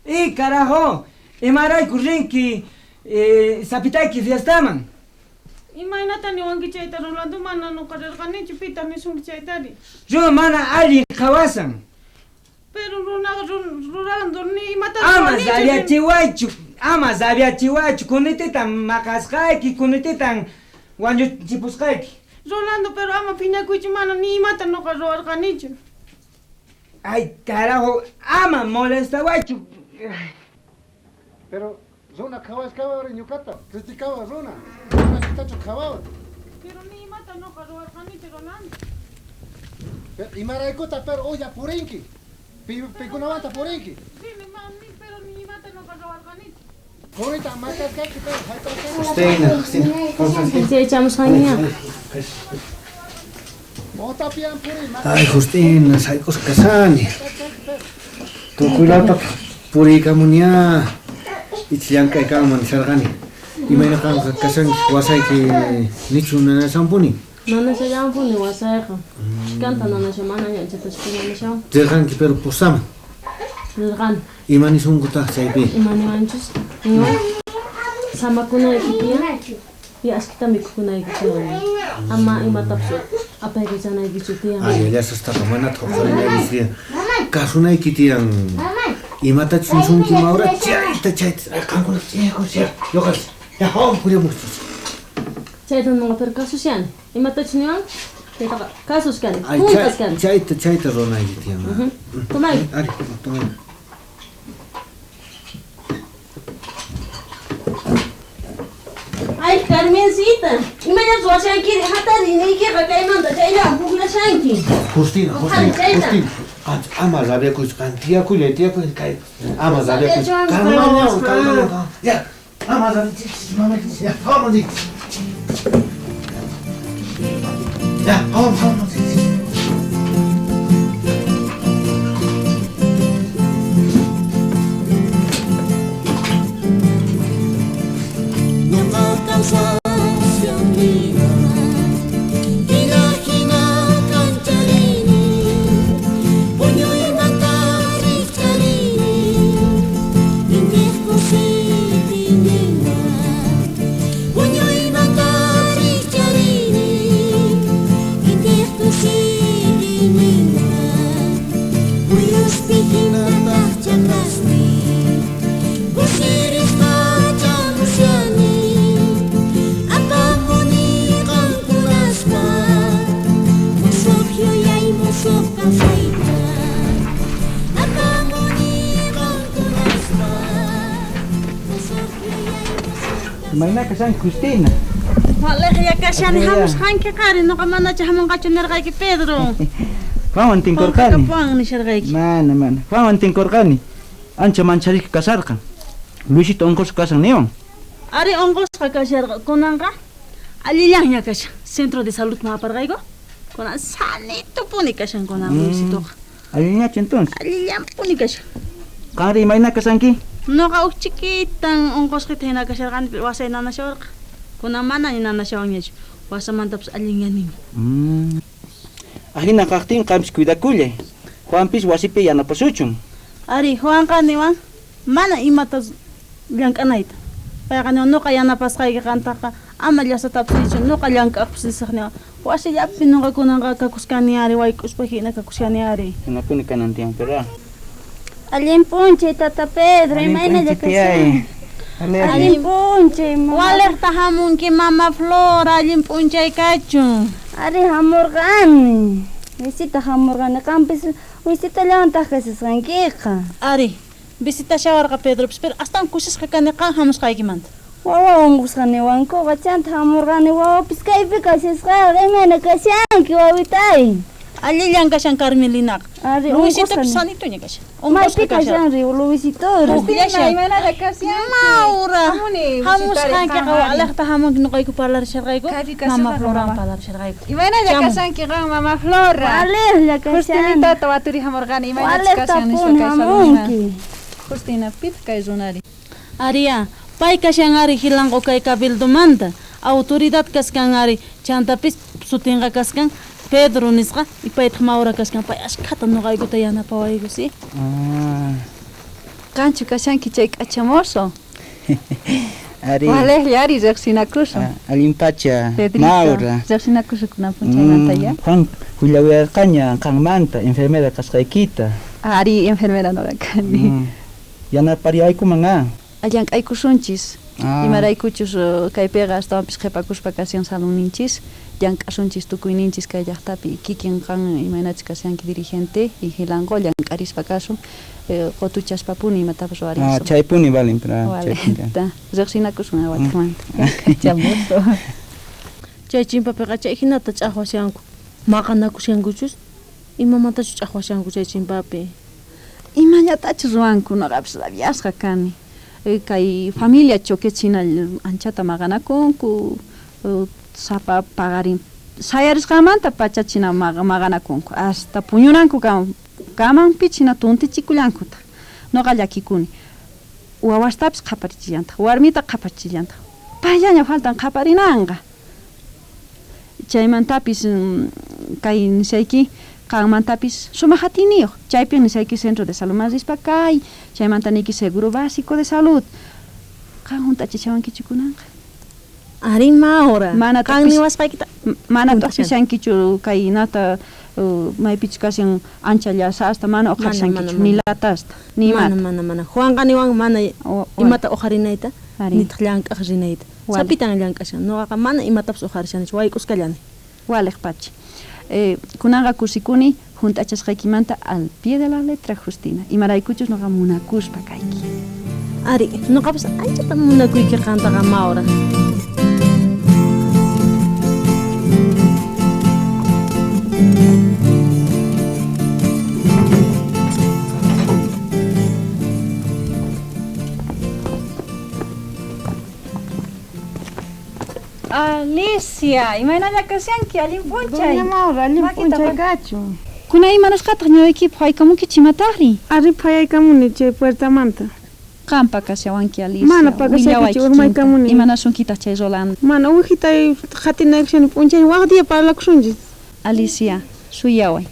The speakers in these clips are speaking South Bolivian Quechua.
Y carajo, imarayku rinki sapitayki fiestaman? Imaynata niwanki chayta, Rolando? Mana noqa rirqanichu, pitaq nisunki chaytari? Runa mana allin qhawasan. Pero runaqa Rolando ni imata Ama rabiachiwaychu, ama rabiachiwaychu, kunititan maqasqayki, kunititan wañuchipusqayki. Rolando, pero ama phiñakuychu, mana ni imata noqa ruwarqanichu. Ay, carajo, ama molestawaychu. Pero runa qhawashkawari ñuqata, criticawa runa, mana allintachu qhawawan. Pero ni imata noqa ruwarqanichu, Rolando. Pero imaraykuta pero uya purinki, pikunawanta purinki. Rini, mami, pero ni imata noqa ruwarqanichu. Qurita maqasqayki pero hayp'asqayki. Justina, Justina, ¿cómo estás? Chamusqanña. Otapian puri Ay, Justina, sayk'usqa kashani. Tukuylata puriykamuña. Icha llank'aykanman nisharqani. Imayna qanqa kashanki wasayki nichu nanashanpuni? Nanashallanpuni wasayqa. Chhikanta nanashan, mana anchatachu nanashawan. Rirqanki pero posaman. Rirqani. Ima nisunkutaq chaypi? Ima niwanchus? Niwan samakunayki tiyan y ashkhata mikhukunayki tiyan. Ama imatapis apaykachanaykichu tiyan. Ay, llasastaqa manataq uqharinaykichu tiyan. Kasunayki tiyan. Imatachus nisunki Maura, chayta chayta. Ay, qankuna chaykus ya. Yoqas. Ya, hawan purimuchus. Chayta noqa pero kasushani. Imatachus niwan? Chaytaqa kasushkani. Ay, Juntas kani. chayta chayta ruwanayki tiyan. Tomay. Ari, tomay. Ay, Carmencita, imaña ruwashankiri hatariniykiqa kaymanta chayllawan pukllashanki. Justina, Uqhari Justina, chayta. Justina. Qan ama rabiakuychu, qan tiyakullay, tiyakullay kay. Ama rabiakuychu. Rabiachuwanmi. Calmallawan, calmallawan. Ya, ama rabiakuychu, mamayki. Ya, vamos. Ya, vamos, vamos. Noqa kawsashankina, hina hina kancharini, puñuymanta rikcharini, intiq kusiyninwan. Puñuymanta rikcharini, intiq kusiyninwan. Muyuspi hinataq chakraspi, kusirispa chamushani, apamuni qankunaspa, musuq yuyay musuq kawsayta. Apamuni qankunaspa, musuq yuyay musuq kawsayta. Imayna kashanki, Justina? Waliqlla kashani Waliqlla. hamusqanki qari, noqa manachu hamunqachu nirqayki Pedro. Juanwan tinkurqani. Qonqakapuwan nisharqayki. Mana, mana. Juanwan tinkurqani. Ancha mancharisqa kasharqan. Luisito unqusqa kashan niwan. Ari unqusqa kasharqa, kunanqa allillanña kashan. Centro de salud ma aparqayku. Kunan sanitopuni kashan kunan Luisitoqa. Allinñachu entonces? Allillanpuni kashan. Qanri imayna kashanki? Noqa uj chiquitan unqusqita hina kasharqani, pero wasay nanashawarqa. Kunan manaña nanashawanñachu. Wasamantapas allinyanini. Ajina kaqtin qampis cuidakullay. Juanpis wasipi yanapasuchun. Ari, Juanqa niwan mana imata llank'anayta. Payqa niwan noqa yanapasqayki qantaqa ama llasatapis nichu, noqa llank'aqpis nisaq niwan. Wasillapi noqa kunanqa kakushkani ari, wayk'uspa hina kakushkani ari. Hinapuni kanan tiyan, pero. Allin p'unchay, tata Pedro, Allin imaynalla p'unchay, tiyay. kashan? Allin p'unchay, mama. Waliqta hamunki, mama Flora, allin p'unchay kachun. Ari hamurqani. Visita hamurqani, qampis visitallawantaq kashasqankiqa. Ari, visitashawarqa Pedropis, pero astawan kusisqa kani qan hamusqaykimanta. Wawa unqusqa niwankuqa, chanta hamurqani wawapis kaypi kashasqaqa, imayna kashanki wawitay? Allillan kashan Carmelinaqa. Ari, Luisitopis unqusqa ni- sanituña kashan. Maypi Unqusqa kashan. kashan ri Luisito? Pukllashani. Imaynalla kashanki? Maura, Hamuni hamusqankiqa waliqta hamunki noqayku parlarisharqayku. Kaypi Mama kashaqa, Flora mama. parlarisharqayku. Imaynalla Chamu. kashanki qan, mama Flora? Waliqlla kashan. Justinitata waturi hamurqani, imaynachus Waliqta kashan nispa puni kay Salomina. hamunki. Justina, pitaq kay runari? Ariya, pay kashan ari hilanqo kay cabildomanta. Autoridad kaskan ari, chantapis sutinqa kaskan Pedro nisqa, y paytaq Maura kaskan, pay ashkhata noqaykuta yanapawayku, sí? Ah. Qanchu kashanki chay k'acha mozo? Ari. Walejlla ari riqsinakusun. Allin pacha, Pedrito, Maura. Riqsinakusun kunan p'unchaymanta ya. Juan willawayarqaña qanmanta enfermera kasqaykita. Ari enfermera noqa kani. Yanapariyaykuman a. Llank'aykusunchis. Ah. Imaraykuchus kaypiqa astawanpis qhipakuspa kashan salonninchis, llank'asunchis tukuyninchis kay llaqtapi kikin qan imaynachus kashanki dirigente y jilanqo llank'arispa kasun, qotuchaspapuni imatapas ruwarisun. Ah, chaypuni valen, pero, Vale. chaypuni. Ta, riqsinakusun awataqmanta. K'acha mozo. Chay chimpapiqa chay hinata ch'aqwashanku. Maqanakushankuchus imamantachus ch'aqwashanku chay chimpapi. Imallatachus ruwanku noqapis rabiasqa kani. Kay familia choquechina anchata maqanakunku, sapa paqarin sayarisqanmanta pachachina maqanakunku, hasta puñunanku kamanpichina tuntichikullankutaq. Noqa llakikuni. Wawastapis qhaparichillantaq, warmita qhaparichillantaq. Payllaña faltan qhaparinanqa. Chaymantapis, kay nisayki qanmantapis sumaq atiyniyuq. Chaypi nisayki centro de salud man rispa kay, chaymanta niyki seguro básico de salud. Qan hunt'achishawankichu kunanqa? Ari Maura, Mana qan niwasqaykita mana hunt'ashan. t'uqpishankichu kaynata, maypichus kashan ancha llasasta, mana uqharishankichu, Mana, ni mana. latasta, ni Mana, imata. mana, mana. Juanqa niwan mana imata uqharinayta, Ari. nitaq llank'aq rinayta. Wale. Sapitan llank'ashan. Noqaqa mana imatapas uqharishanichu, wayk'uskallani. Waliq pacha. Kunanqa kusikuni hunt'achasqaykimanta al pie de la letra, Justina. Imaraykuchus noqa munakuspa kayki. Ari, noqapas anchata munakuyki qantaqa, Maura. Alicia, imaynalla kashanki, allin p'unchay. Doña Maura, allin Makita p'unchay kachun. Kuna imanasqataq ñawaykipi phaykamunkichik imataqri? Ari phayaykamuni chay puertamanta. Qan pakashawanki, Alicia. Mana pakashaykichu, Willawayki urmaykamuni. Imanasunkitaq chay Rolando? Mana uwihitay qhatinaykushani p'unchay waq día parlakusunchis. Alicia, suyaway.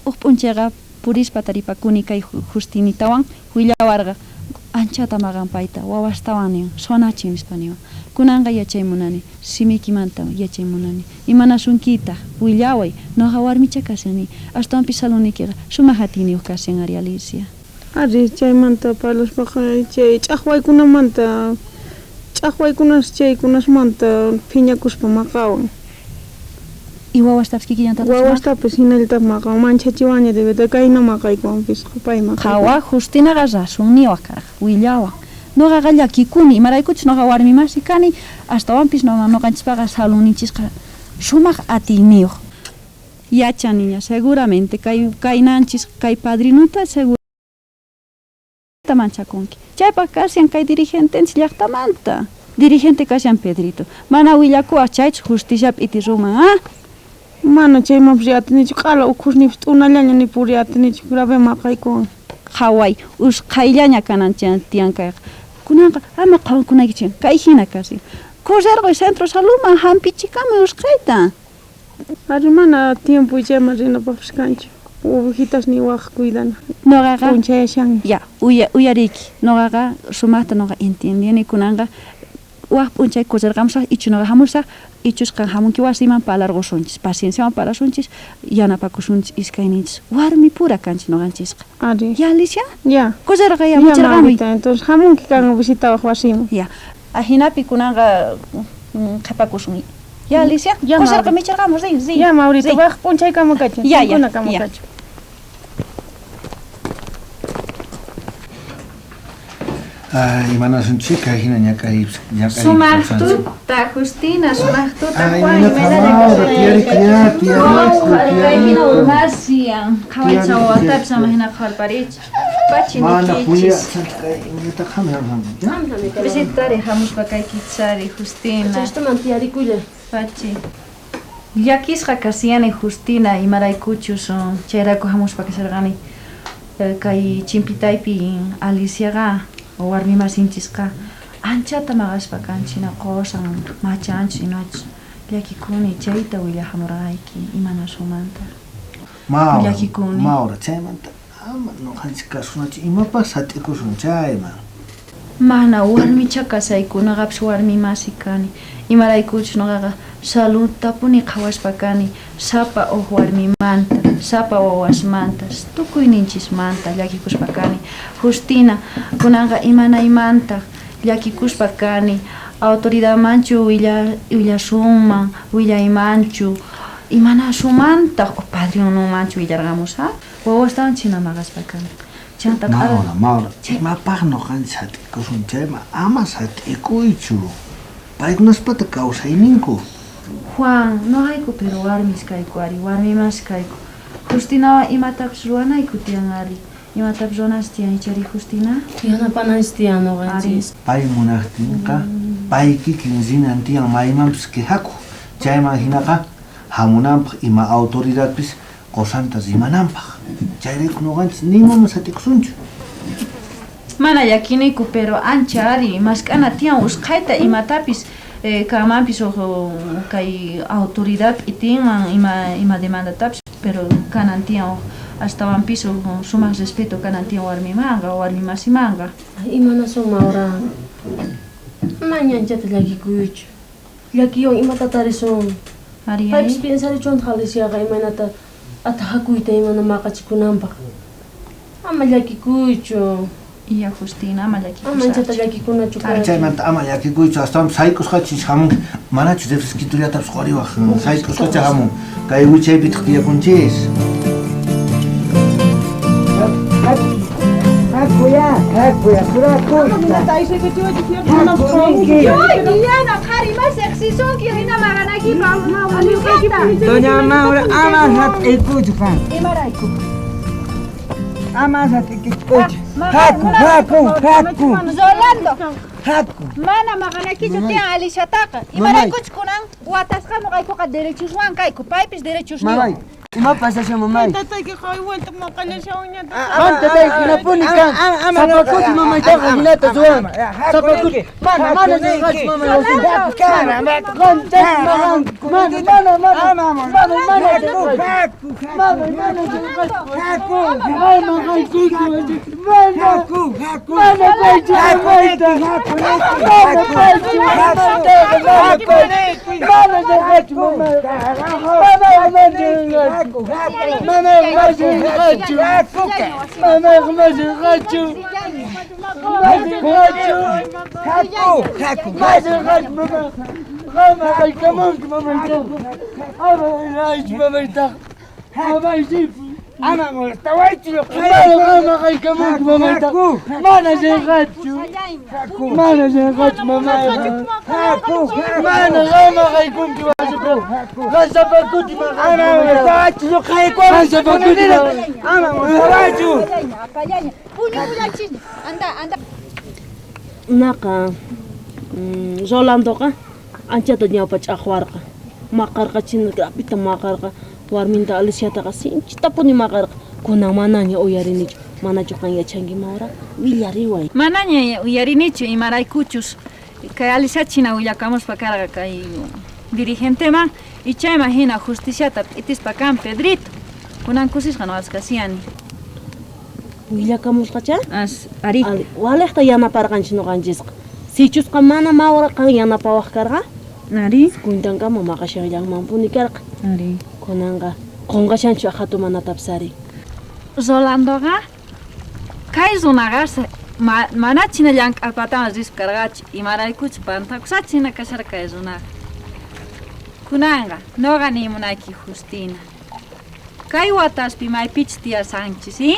Uj p'unchayqa purispa taripakuni kay Justinitawan willawarqa anchata maqan payta, wawastawan niwan, sonachin nispa niwan. Kunanqa yachay munani, simiykimanta yachay munani. Imanasunkitaq, willaway, noqa warmicha kashani, astawanpis saloniykiqa sumaq atiyniyuq kashan ari, Alicia. Ari, chaymanta parlaspaqa chay ch'aqwaykunamanta, ch'aqwaykunas chaykunasmanta phiñakuspa maqawan. Y wawastapis kikillantataq Wawastapis hinallataq maqawan, manchachiwanña de verdad, kayna maqaykuwanpis, pay maqaykuwan. Qhawa, Justinaqa razonniwaq karqa, willawan. Noqaqa llakikuni, imaraykuchus noqa warmi masi kani, astawanpis noqanchikpaqa salonninchisqa sumaq atiyniyuq. Yachan niña, seguramente kaynanchis, kay padrinuta seguramente manchakunki. Chaypaq kashan kay dirigentenchis llaqtamanta. Dirigente kashan Pedrito. Mana willakuwaq chaychu justicia p'itiruman, ah? Mana chaymanpis atinichu, q'ala ukhusnipis t'unallaña ni puriy atinichu, grave maqaykuwan. Qhaway, usqhayllaña kanan tiyan kayqa. Kunanqa ama qhawakunaykichik, kay hina kashan. Correrqoy centro saludman hampichikamuy usqhayta. Ari mana tiempo chayman rinapaqpis kanchu. Ovejitas ni waq cuidana. Noqaqa P'unchayashan. Ya, uyariyki. Noqaqa sumaqta noqa entiendini kunanqa waq p'unchay correrqamusaq, ichu noqa hamusaq, ichus qan hamunki wasiman parlarqusunchis, pacienciawan parlasunchis, yanapakusunchis iskayninchis. Warmi pura kanchis noqanchisqa. Ari. Ya, Alicia? Ya. Correrqa ya, Ya, mucharqamuy. Maurita, entonces hamunki kan visitawaq wasiman. Ya. Ajinapi kunanqa, qhipakusun. Ya, Alicia? Ya, Correrqa Maurita. micharqamus, rin, rin. Ya, Maurita, Rin. waq p'unchaykama kachun, Ya, ya, tinkunakama ya. kachun. Ay, imanasunchik, kay hina ñak'ay, ñak'ay Sumaq kawsanchik. tuta, Justina, sumaq tuta, Ay, Juan, nina imaynalla Maura, kashanki? tiyariku ya, tiyariku, Kay hina tiyariku. urmasiyan. Qhawaycha Tiyariku, wawatapis ama tiyariku. hina qhawarparichu. Pachi Mana nikichis. puya, kay uñata qhami hamam, ya? Visitari hamuspa kaykichari, Justina. Chaystaman tiyarikulla. Pachi. Llakisqa kasiyani, Justina, imaraykuchus, chayrayku hamuspa kasharqani. Kay chimpitaypi Aliciaqa, warmi masinchisqa, anchata maqaspa kanchina qosan, machanchis, imachus. Llakikuni, chayta willahamurqayki, imanasumanta. Maura, Llakikuni. Maura, chaymanta Ama noqanchik kasunachu imapaq sat'ikusun chayman. Mana warmicha kasayku, noqapis warmi masi kani. Imaraykuchus noqaqa saludtapuni qhawaspa kani, sapa uj warmimanta, sapa wawasmanta, tukuyninchismanta llakikuspa kani. Justina, kunanqa imanaymanta llakikuspa kani, autoridadmanchu willasunman, willaymanchu, imanasumantaq o padrinunmanchu willarqamusaq? Wawastawan chhina maqaspa kani. Chanta Maura, Maura, imapaq noqanchis sat'ikusun chayman? Ama sat'ikuychu. Paykunaspata kawsayninku. Juan, noqayku pero warmis kayku ari, warmimas kayku. Justinawan imatapis ruwanayku tiyan ari. Imatapis ruwananchis tiyan ichari Justina? Yanapananchis tiyan noqanchis. Pay munaqtinqa pay kikin rinan tiyan maymanpis quejakuq. Chayman hinaqa hamunanpaq ima autoridadpis qosanta rimananpaq. Chayrayku noqanchis nimaman sat'ikusunchu. Mana llakiniku, pero ancha ari mask'ana tiyan usqhayta imatapis kanmanpis uj kay autoridad p'itinman ima demandatapis, pero kanan tiyan uj astawanpis uj sumaq respeto kanan tiyan warmimanqa, warmi masimanqa. Imanasun Maura? Maña anchata llakikuychu. Llakiywan imata tarisun. Ari, Paypis ari. piensarichun Aliciaqa imaynata atajakuyta imana maqachikunanpaq. Ama llakikuychu. Iya Justina, ama llakikusachu. Ama anchata llakikunachu Ari, chaymanta ama llakikuychu, astawanpis sayk'usqachis hamun. Manachu refresquitullatapis qoriwaq, sayk'usqacha hamun. Kay wichaypitaq tiyakunchis. Doña Maura, ama sat'ikuychu qan. Imarayku? Ama sat'ikuychu. Haku, haku, haku. Rolando. Haku. Mana maqanakichu tiyan Aliciataqa. Imaraykuchu kunan watasqa noqaykuqa derechoswan kayku, paypis derechosniyuq. Mamay, ima pasashan mamay? Tataykiqa igualta maqallashawanñataq. Qan tatayki hinapuni kan. Sapa kuti mamaytaqa hinata ruwan. Sapa kuti. Mana, mana llegach mamay wasita. Qan tatayki maqanku. Mana, mana, mana. Mana, mana llegach. Mana, mana llegach. Ay, maqaykuyki wasita. Mana. Mana paychu mamayta. Mana paychu mamaytaqa. Mana paychu. Mana llegach mamay. Mamay, mana llegach. Mamay, mana llegach. Mamay, mana llegach. Mana llegach. Mana llegach, mamay. Ama haykamunki mamaytaqa. Ama aychu mamaytaqa. Mamay sipu. Ama molestawaychu Mana ama haykamunki mamaytaqa. Mana llegachchu. Mana llegachchu mamayqa. Mana ama haykunki wasitaqa. Qan sapa kuti Ama molestawaychu Qan sapa kuti Ama molestawaychu. Anda, anda. Naqa, Rolandoqa anchata ñawpa ch'aqwarqa. Maqarqa china grapita maqarqa. Warminta Aliciataqa sinchitapuni maqarqa. Kunan manaña uyarinichu. Manachu qan yachanki Maura? Willariway. Manaña uyarinichu imaraykuchus. Kay Alicia china willakamuspa karqa kay dirigenteman y chayman hina justiciata p'itispa kan Pedrito. Kunan kusisqa noqapas kasiyani. Willakamusqacha? As, ari. Waliqta yanaparqanchis noqanchisqa. Sichusqa mana Maura qan yanapawaq karqa? Ari. Kuntankama maqashanllanmanpuni karqa. Ari. Kunanqa qunqashanchu aqhatumanatapis ari. Rolandoqa kay runaqa mana china llank'apataman rispa karqachu, imaraykuchu pantakushachu hina kasharqa kay runaqa. Kunanqa noqa nimunayki Justina. Kay wataspi maypichus tiyasanchis, ¿sí?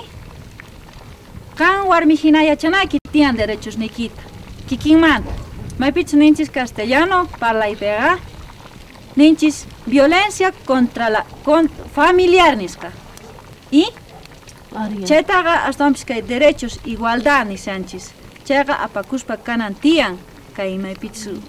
Qan warmi hina yachanayki tiyan derechosniykita. Kikinmanta. Maypichus ninchis castellano parlaypiqa ninchis violencia contra la familiar nisqa. ¿Y? Chaytaqa astawanpis kay derechos igualdad nishanchis. Chayqa apakuspa kanan tiyan kay maypichus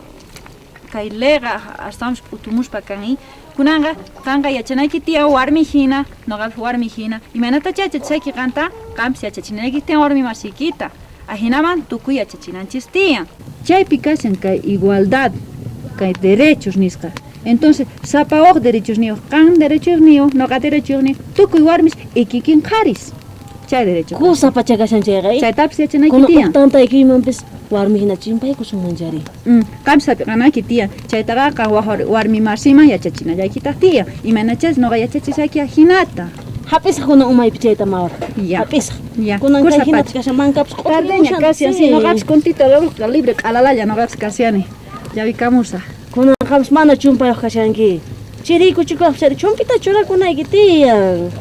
kay leyqa astawanpis p'utumuspa kan, ¿y? Kunanqa qanqa yachanayki tiyan warmi hina, noqapis warmi hina. Imaynatacha yachachisayki qanta, qanpis yachachinayki tiyan warmi masiykita. Ajinaman tukuy yachachinanchis tiyan. Chaypi kashan kay igualdad, kay derechos nisqa. Entonces, sapa uj derechosniyuq, qan derechosniyuq, noqa derechosniyuq, tukuy warmis ikikin qharis. Chay derecho. Kusa pacha kashan chayqa. Chaytapis yachanayki Kunan tiyan. uj tantaykimanpis warmi hina chimpaykusunman chari. Qampis hap'iqanayki tiyan. Chaytaqa qan warmi masiman yachachinallaykitaq tiyan. Imaynachas noqa yachachisayki ajinata. Hap'isaq kunan umaypi chayta mawra. Ya. Hap'isaq. Ya. Kunan kay Kusa hina pacha. kashan mankapis Tardeña kashan, sí, noqapis kuntita libre q'alalalla noqapis kashani. Llavikamusaq. Kunan qampis mana chumpayuq kashanki. Chiriykuchikuypis chari chumpita churakunayki tiyan.